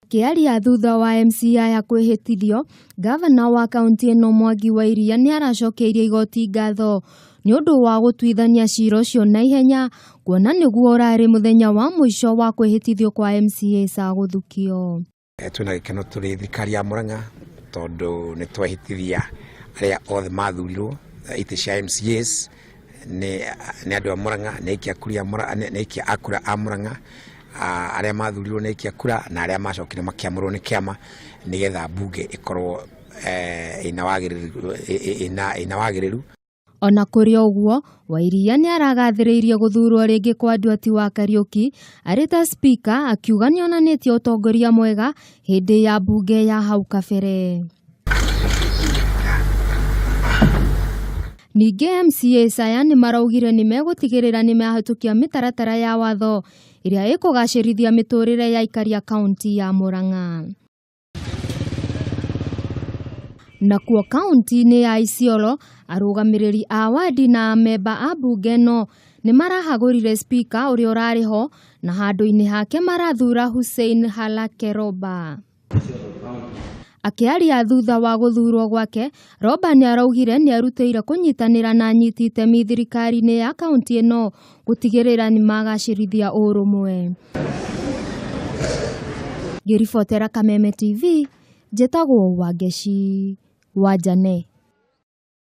Akĩaria thutha wa MCA aya kwĩhĩtithio, ngavana wa kaũntĩ ĩno Mwangi wa Iria nĩ aracokeirie igoti ngatho nĩ ũndũ wa gũtuithania cira ũcio na ihenya kuona nĩguo ũrarĩ mũthenya wa mũico wa kwĩhĩtithio kwa MCAs a gũthukio. Twĩna gĩkeno tũrĩ thirikari ya Murang'a tondũ nĩ twehĩtithia arĩa othe mathurirwo itĩ cia MCAs nĩ andũ a Murang'a, nĩ aikia a kura a Murang'a, arĩa mathurirwo nĩ aikia a kura na arĩa macokire makĩamũrwo nĩ kĩama nĩgetha mbunge ĩkorwo ĩna wagĩrĩru. Ona kũrĩ ũguo, Wairia nĩ aragathĩrĩirie gũthurwo rĩngĩ kwa Nduati wa Kariuki arĩ ta spika akiuga nĩ onanĩtie ũtongoria mwega hĩndĩ ya mbunge ya hau kabere. Ningĩ MCAs aya nĩ maraugire nĩ megũtigĩrĩra nĩ mahĩtũkia mĩtaratara ya watho ĩrĩa ĩkũgacĩrithia mĩtũrĩre ya aikari a kaũntĩ ya Murang'a. Nakuo kaũntĩ-inĩ ya Isiolo, arũgamĩrĩri a wadi na amemba a mbunge ĩno nĩ marahagũrire spika ũrĩa ũrarĩ ho na handũ-inĩ hake marathura Hussein Halake Roba. Akĩaria thutha wa gũthurwo gwake, Roba nĩ araugire nĩ erutĩire kũnyitanĩra na anyiti itemi thirikari-inĩ ya kaũntĩ ĩno gũtigĩrĩra nĩ magacĩrithia ũrũmwe. Ngĩribotera Kameme TV, njĩtagwo Wangeci wa Njane.